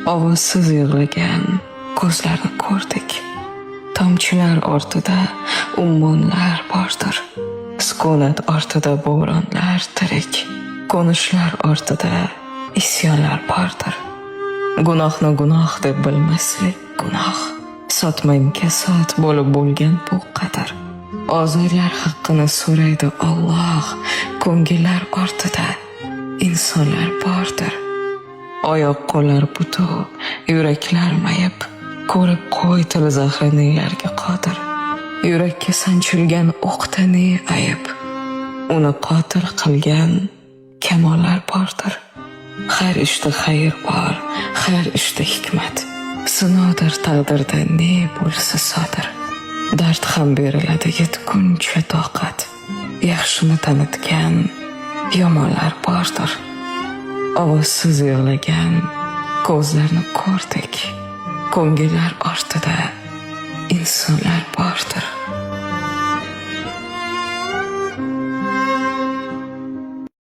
Ovozsiz yig'lagan ko'zlarni ko'rdik. Tomchilar ortida ummonlar bordir. Sukunat ortida bo'ronlar tirik. Ko'nishlar ortida isyonlar bordir. Gunohni gunoh deb bilmaslik gunoh. Sotmang kasod bo'lib bo'lgan bu qadar. Ozorlar haqqini so'raydi Alloh. Ko'ngillar ortida insonlar bordir. Oyoq qo'llar butun, yuraklar mayib, ko'rib qo'y til zahri nelarga qodir. Yurakka sanchilgan o'qda ne ayb? Uni qotil qilgan kamollar bordir. Har ishda xayr bor, har ishda hikmat. Sinovdir taqdirda ne bo'lsa sodir. Dard ham beriladi yetguncha toqat. Yaxshini tanitgan yomonlar bordir. Ovozsiz yig'lagan ko'zlarni ko'rdik. Ko'ngillar ortida insonlar bordir.